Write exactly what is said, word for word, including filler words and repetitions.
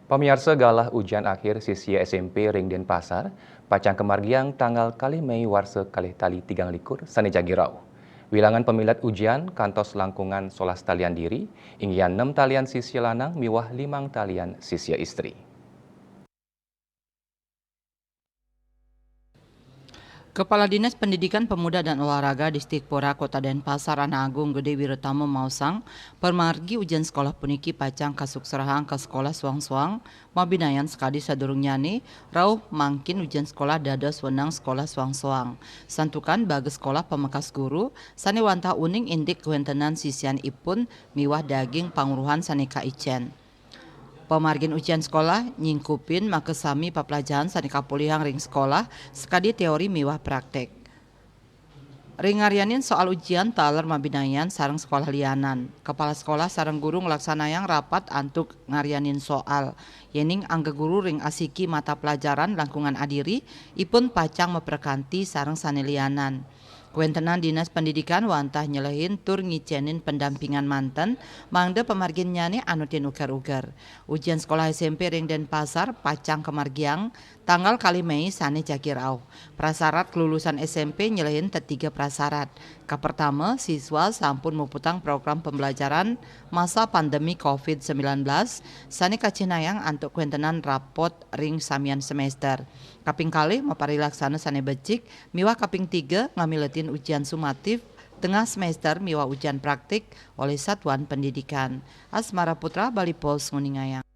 Pamiarsa, galah ujian akhir sisia S M P ring Denpasar pacang kamargiang tanggal kalih Mei warsa kalih tali tigang likur sané jagi rauh. Wilangan pamilet ujian kantos langkungan solas talian diri, inggian nem talian sisia lanang miwah limang talian sisia istri. Kepala Dinas Pendidikan Pemuda dan Olahraga Distrik Pura Kota Denpasar Anak Agung Gede Wiratama maosang, pamargi ujian sekolah puniki pacang kasuksrahang ka sekolah soang-soang, mabinayan sakadi sadurungnyané, rauh mangkin ujian sekolah dados wenang sekolah soang-soang. Santukan bagas sekolah pamekas guru, sané wantah uning indik kawéntenan sisianipun miwah daging panguruhan sané kaicén. Pamargin ujian sekolah nyingkupin makasami paplajahan sané kapolihang ring sekolah, sakadi teori miwah prakték. Ring ngaryanin soal ujian taler mabinayan sareng sekolah lianan. Kepala sekolah sareng guru nglaksanayang rapat antuk ngaryanin soal. Yéning angga guru ring asiki mata pelajaran langkungan adiri, ipun pacang maprakanti sareng sané lianan. Kawéntenan Dinas Pendidikan wantah nyelehin tur ngicénin pendampingan manten, mangda pamarginnyané anutin uger-uger. Ujian sekolah S M P ring Denpasar pacang kamargiang tanggal kalih Mei sané jagi rauh. Prasarat kelulusan S M P nyelehin tetiga prasarat. Kapertama, siswa sampun muputang program pembelajaran masa pandemi covid sembilan belas sané kacihnayang antuk kawéntenan rapot ring samian semester. Kaping kalih, maparilaksana sané becik, miwah kaping tiga, ngamiletin ujian sumatif tengah semester miwah ujian praktik olih satuan pendidikan. Asmara Putra, Bali Post, nguningayang.